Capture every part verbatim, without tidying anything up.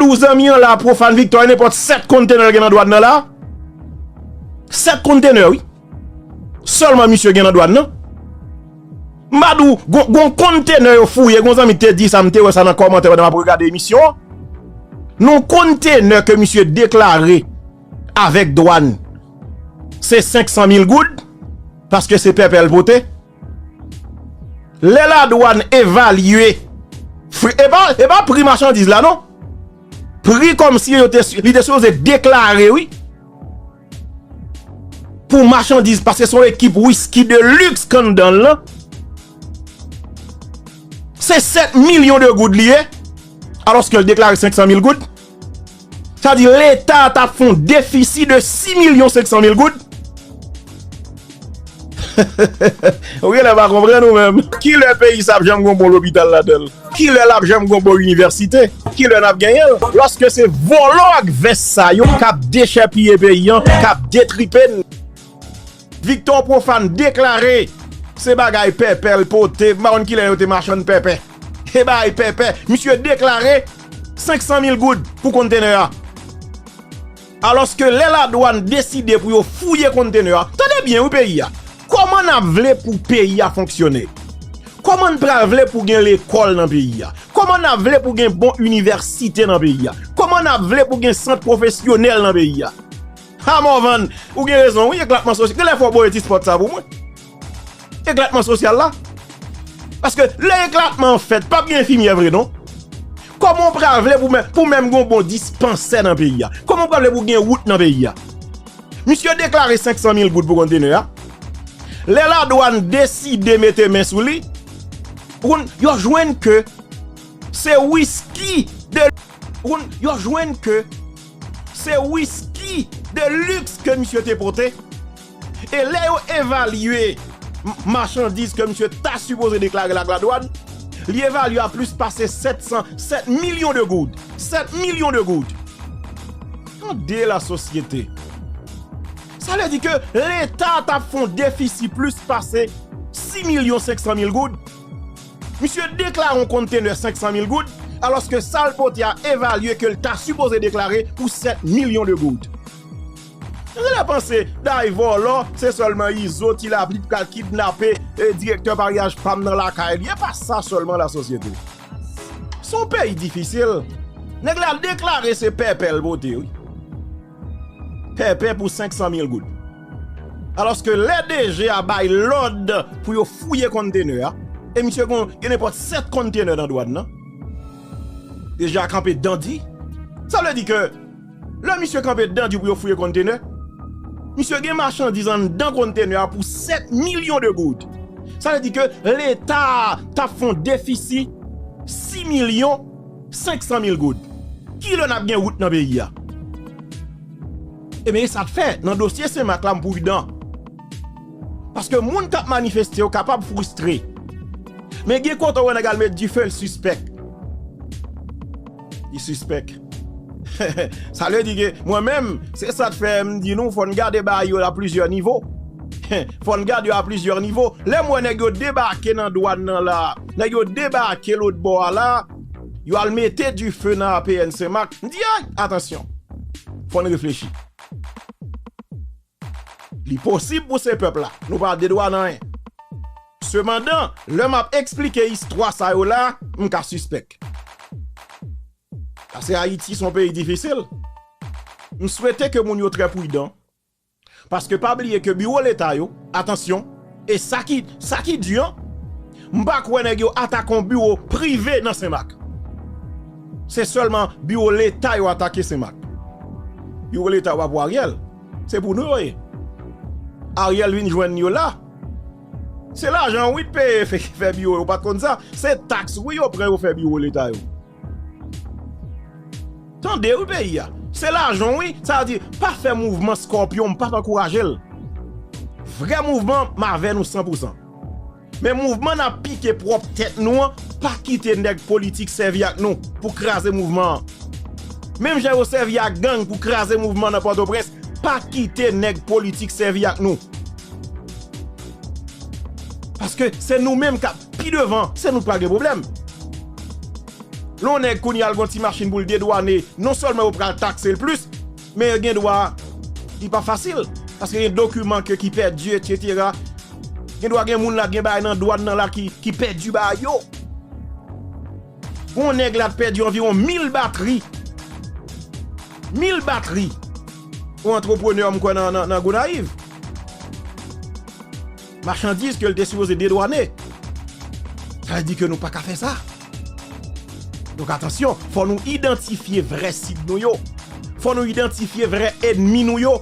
Pou zanmi an la, Profane Victor, nenpòt sèt kontenè l gen nan dwàn nan la. Sèt kontenè, wi. Sèlman misye gen nan dwàn nan. M pa di w, gon, gon kontenè yo fouye, gon zanmi te di sa, m te wè sa nan kòmantè pandan m ap regade emisyon an. Non kontenè ke misye deklare avèk dwàn, se senk san mil goud, paske se pèpè l pote. Lè ladwàn evalye, fri, e pa, e pa pri machandiz la, non. Pri kòmsi yo te, li te sipoze deklare, wi. Pou machandiz, paske se yon ekip wiski de luxe k anndan l lan. Se sèt milyon de goud li ye, alòske l deklare senk san mil goud. Sa di Leta t ap fè yon defisi de sis milyon senk san mil goud. Ou genlè pa konprann ou menm. Kilè peyi sa ap janm gon bon lopital ladan l? Kilè l ap janm gon bon inivèsite? Kilè n ap genyen l? Lòske se vòlò ak vès sa yo k ap dechèpiye peyi an, k ap detripe n. Victor Profane deklare se bagay pèpè l pote, m pa konn kilè yo te machann pèpè. E bagay pèpè, misye deklare senk san mil goud pou kontenè a. Alòske lè ladwàn deside pou yo fouye kontenè a, tande byen wi peyi a, kòman n ap vle pou peyi a fonksyone? Kòman n pral vle pou gen lekòl nan peyi a? Kòman n ap vle pou gen bon inivèsite nan peyi a? Kòman n ap vle pou gen sant pwofesyonèl nan peyi a? Ha Morvan, ou gen rezon wi, eklatman sosyal. Genlè fò w boye ti spòt sa pou mwen. Eklatman sosyal la. Paske lè eklatman an fèt, p ap gen enfimyè vre non. Kòman w pral vle pou menm, pou menm gen yon bon dispansè nan peyi a? Kòman w pral vle pou gen wout nan peyi a? Misye deklare senk san mil goud pou kontenè a. Lè ladwàn deside mete men sou li, ou konn, yo jwenn ke se wiski de, ou konn, yo jwenn ke se wiski de luxe ke misye te pote. E lè yo evalye m-, machandiz ke misye ta sipoze deklare l ak ladwàn, li evalye a plis pase sèt san, sèt milyon de goud. Sèt milyon de goud. Tande lasosyete. Sa vle di ke Leta t ap fè yon defisi plis pase sis milyon senk san mil goud. Misye deklare yon kontenè senk san mil goud, alòske sa l pote a evalye ke l ta sipoze deklare pou sèt milyon de goud. Nou genlè panse day vòlò, se sèlman Izo, Ti Lapli pral kidnape, e, direktè paryaj pa m nan lakay li. E pa sa sèlman lasosyete. Se yon peyi difisil. Nèg la deklare se pèpè l pote, wi. Pèpè pou senk san mil goud. Alòske lè DG a bay lòd pou yo fouye kontenè a, e misye gon, gen nenpòt sèt kontenè nan dwàn nan. DG a kanpe dandi. Sa vle di ke lè misye kanpe dandi pou yo fouye kontenè, misye gen machandiz anndan kontenè a pou sèt milyon de goud. Sa vle di ke Leta a t ap fè yon defisi sis milyon senk san mil goud. Kilè n ap gen wout nan peyi a? Ebyen, e sa k fè, nan dosye Senmak la, m pridan. Paske moun k ap manifeste yo kapab fristre. Men gen kote w wè nèg al met dife, l sispèk. Li sispèk. Sa vle di ke mwen menm, se sa k fè m di nou, fò n gade bagay yo a plizyè nivo. Fò n gade yo a plizyè nivo. Lè m wè nèg yo debake nan dwàn nan la, nèg yo debake lòt bò a la, yo al mete dife nan A P N Senmak, m di, ay, atansyon. Fò n reflechi. Li posib pou se pèp la. Nou pa de dwa nan anyen. Sepandan, lè m ap eksplike istwa sa yo la, m ka sispèk. Paske Ayiti se yon peyi difisil. M swete ke moun yo trè pridan. Paske pa bliye ke biwo Leta yo, atansyon, e sa ki, sa ki di an, m pa kwè nèg yo atake yon biwo prive nan Senmak. Se sèlman biwo Leta yo atake Senmak. Biwo Leta yo pa pou Ariel. Se pou nou yo ye. Ariel vin jwenn yo la. Se lajan wi t peye fè, fè biwo yo, ou pa t konn sa? Se taks wi yo pran yo fè biwo Leta yo. Tande wi peyi a. Se lajan wi, sa vle di, pa fè mouvman Scorpion, m p ap ankouraje l. Vrè mouvman, m avè nou san pou san. Men mouvman n ap pike pwòp tèt nou an, pa kite nèg politik sèvi ak nou pou kraze mouvman an. Menm jan yo sèvi ak gang pou kraze mouvman nan Pòtoprens, pa kite nèg politik sèvi ak nou. Paske se nou menm k ap pi devan, se nou k pral gen pwoblèm. Lè yon nèg kounye a al gen yon ti machin pou l dedwane, non sèlman yo pral takse l plis, men gen dwa li pa fasil, paske gen dokiman ke ki pèdi, etsetera. Gen dwa gen moun la, gen bagay nan dwàn nan la ki, ki pèdi bagay yo. Gon nèg la t pèdi anviwon mil batri. Mil batri. Yon antreprenè, m kwè, nan, nan, nan Gonayiv. Machandiz ke l te sipoze dedwane. Sa vle di ke nou pa ka fè sa. Donk, atansyon, fò nou idantifye vrè sib nou yo. Fò nou idantifye vrè ènmi nou yo.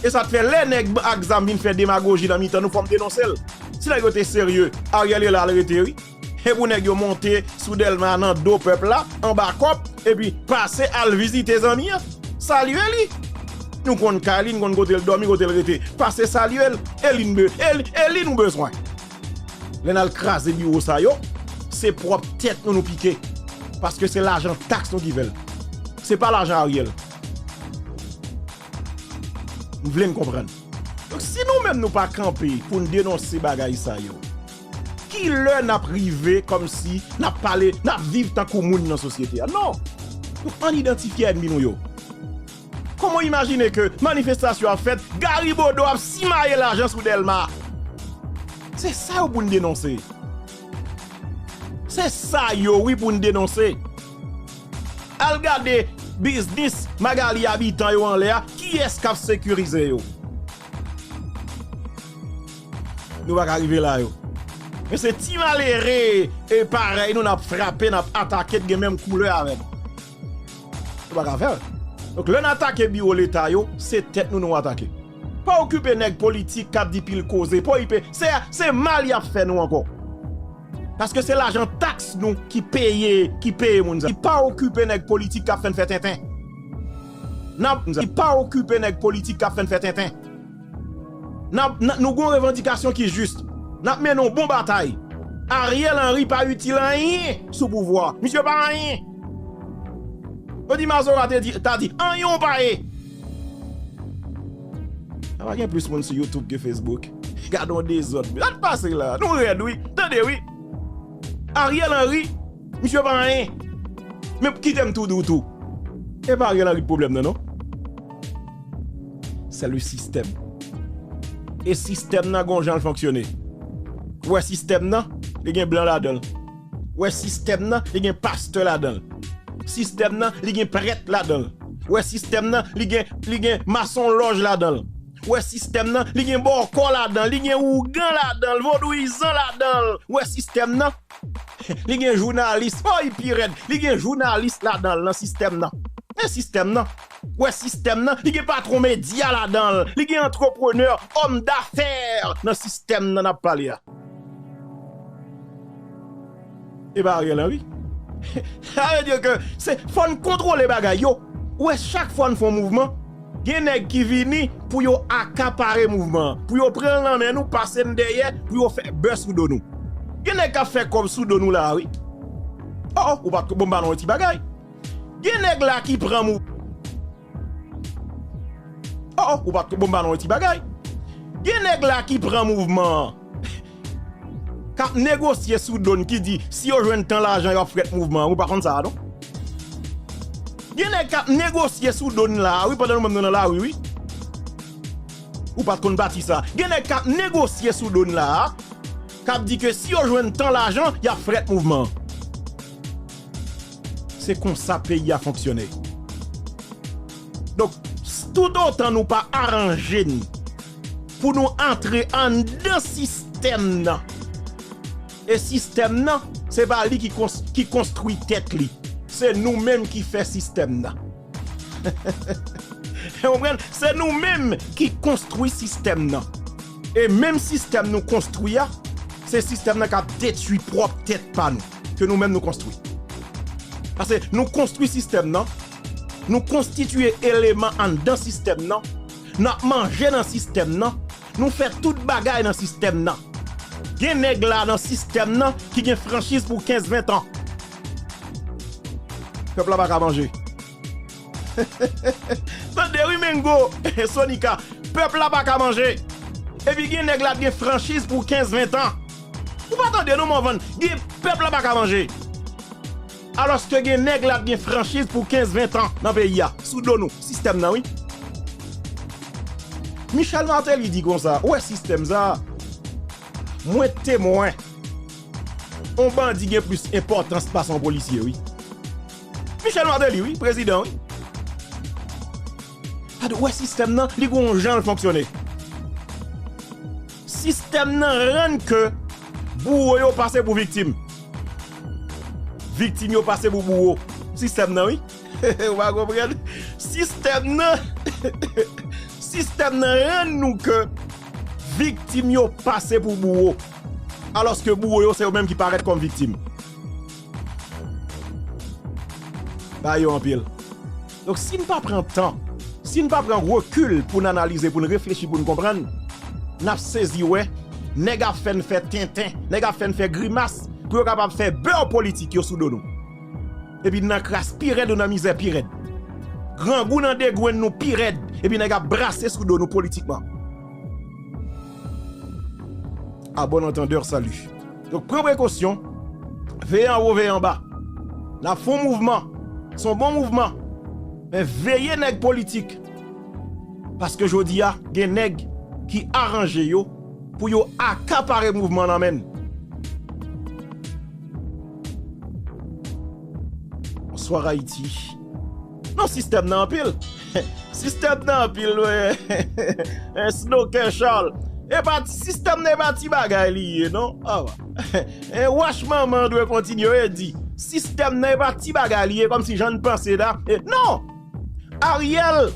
E sa k fè lè nèg ak zam vin fè demagoji nan mitan nou, fò m denonse l. Si nèg yo te serye, Ariel Henry al rete, wi. E pou nèg yo monte sou Dèlma nan do pèp la, anba kòb, epi pase al vizite zanmi an, salye li. Nou konn kay li, nou konn kote l dòmi, kote l rete. Pase salye l, e li n be-, e li, e li nou bezwen. Lè n al kraze biwo sa yo, se pwòp tèt nou nou pike. Paske se lajan taks nou ki fè l. Se pa lajan Ariel. M vle n konprann. Donk, si nou menm nou pa kanpe pou n denonse bagay sa yo, ki lè n ap rive kòmsi n ap pale, n ap viv tankou moun nan sosyete a? Non! Donk, ann idantifye ènmi nou yo. Kòman w imajine ke manifestasyon ap fèt, Gary Bodeau ap simaye lajan sou Dèlma? Se sa yo pou n denonse. Se sa yo, wi, pou n denonse. Al gade biznis Magali Habitant yo anlè a, kiyès k ap sekirize yo? Nou pa ka rive la yo. Men se ti malere e parèy nou n ap frape, n ap atake, t gen menm koulè avè nou. Nou pa ka fè l. Donk, lè n atake biwo Leta yo, se tèt nou nou atake. Pa okipe nèg politik k ap di pil koze. Pa okipe, se, se mal y ap fè nou ankò. Paske se lajan taks nou ki peye, ki peye moun sa. Ki pa okipe nèg politik k ap fè n fè tenten. N ap, ki pa okipe nèg politik k ap fè n fè tenten. N ap, n ap, nou gon revandikasyon ki jis. N ap mennen yon bon batay. Ariel Henry pa itil anyen sou pouvwa. Misye pa anyen. Yo di Mazora te di, ta di, anyen w pa ye. Sa pa gen plis moun sou YouTube ke Facebook. Gade yon dezòd. Gad pase la. Nou rèd, wi. Tande, wi. Ariel Henry, misye pa anyen. Men kite m tou di w tou. E pa Ariel Henry k pwoblèm nan, non. C'est le système. E sistèm nan gon jan l fonksyone. Ou wè sistèm nan, li gen blan ladan l. Ou wè sistèm nan, li gen pastè ladan l. Sistèm nan, li gen prèt ladan l. Ou wè sistèm nan, li gen, li gen masonlòj ladan l. Ou wè sistèm nan, li gen bòkò ladan l, li gen ougan ladan l, vodouyizan ladan l. Ou wè sistèm nan, li gen jounalis, oy, pi rèd, li gen jounalis ladan l nan sistèm nan. Men sistèm nan. Ou wè sistèm nan, li gen patwon medya ladan l, li gen antreprenè, òm dafè nan sistèm nan n ap pale a. E pa Ariel Henry. Sa vle di ke se, fò n kontwole bagay yo. Ou wè, chak fwa n fè yon mouvman, gen nèg ki vini pou yo akapare mouvman an, pou yo pran l nan men nou, pase n dèyè, pou yo fè bè sou do nou. Gen nèg k ap fè kòb sou do nou la a, wi. O, o, ou pa t, bon, m ba nou yon ti bagay. Gen nèg la ki pran mou-, o, o, ou pa t, bon, m ba nou yon ti bagay. Gen nèg la ki pran mouvman an, k ap negosye sou do n, ki di, si yo jwenn tan lajan, y ap frèt mouvman an. Ou pa konn sa a, non? Gen nèg k ap negosye sou do n la a, wi, pandan nou menm nou nan lari, wi. Ou pa t konn pati sa a. Gen nèg k ap negosye sou do n la a, k ap di ke si yo jwenn tan lajan, y ap frèt mouvman an. Se konsa peyi a fonksyone. Donk, s-, toutotan nou pa aranje n pou nou antre anndan sistèm nan, e sistèm nan, se pa li ki kons-, ki konstwi tèt li. Se nou menm ki fè sistèm nan. Ou konprann? Se nou menm ki konstwi sistèm nan. E menm sistèm nou konstwi a, se sistèm nan k ap detwi pwòp tèt pa nou, ke nou menm nou konstwi. Paske nou konstwi sistèm nan, nou konstitye eleman anndan sistèm nan, n ap manje nan sistèm nan, nou fè tout bagay nan sistèm nan. Gen nèg la nan sistèm nan ki gen franchiz pou kenz, ven tan. Pèp la pa ka manje. Tande wi, Mengo, Sonika, pèp la pa ka manje. Epi gen nèg la t gen franchiz pou kenz, ven tan. Ou pa tande non, Morvan, gen pèp la pa ka manje. Alòske gen nèg la k gen franchiz pou kenz ven tan nan peyi a, sou do nou, sistèm nan, wi. Michel Martelly di konsa, ou wè sistèm sa a, mwen temwen, yon bandi gen plis enpòtans pase yon polisye, wi. Michel Martelly, wi, prezidan, wi. Gade, ou wè sistèm nan, li gon jan l fonksyone. Sistèm nan rann ke bouwo yo pase pou viktim. Viktim yo pase pou bouwo. Sistèm nan, wi. Ou pa konprann? Sistèm nan, sistèm nan rann nou ke viktim yo pase pou bouwo. Alòske bouwo yo, se yo menm ki parèt kòm viktim. Ba yo anpil. Donk, si n pa pran tan, si n pa pran rekil pou n analize, pou n reflechi, pou n konprann, n ap sezi wè nèg ap fè n fè tenten, nèg ap fè n fè grimas pou yo kapab fè bè politik yo sou do nou. Epi n nan kras pi rèd, nou nan mizè pi rèd. Grangou nan degrenn nou pi rèd, epi nèg ap brase sou do nou politikman. A bon antandè, sali. Donk, pran prekosyon, veye anwo, veye anba. N ap fè yon mouvman, se yon bon mouvman, men veye nèg politik. Paske jodi a, gen nèg ki aranje yo pou yo akapare mouvman nan men n. Bonswa, Ayiti. Non, sistèm nan anpil. Sistèm nan anpil, wi. Snowker Charles. E pa ti, sistèm nan e pa ti bagay li ye, non? Awa. E wach manman dwe kontinye, e di, sistèm nan e pa ti bagay li ye, kòmsi jan n panse la. E, non! Ariel,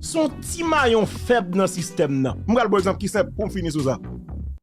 se yon ti mayon fèb nan sistèm nan. M pral ba w egzanp ki senp pou m fini sou sa.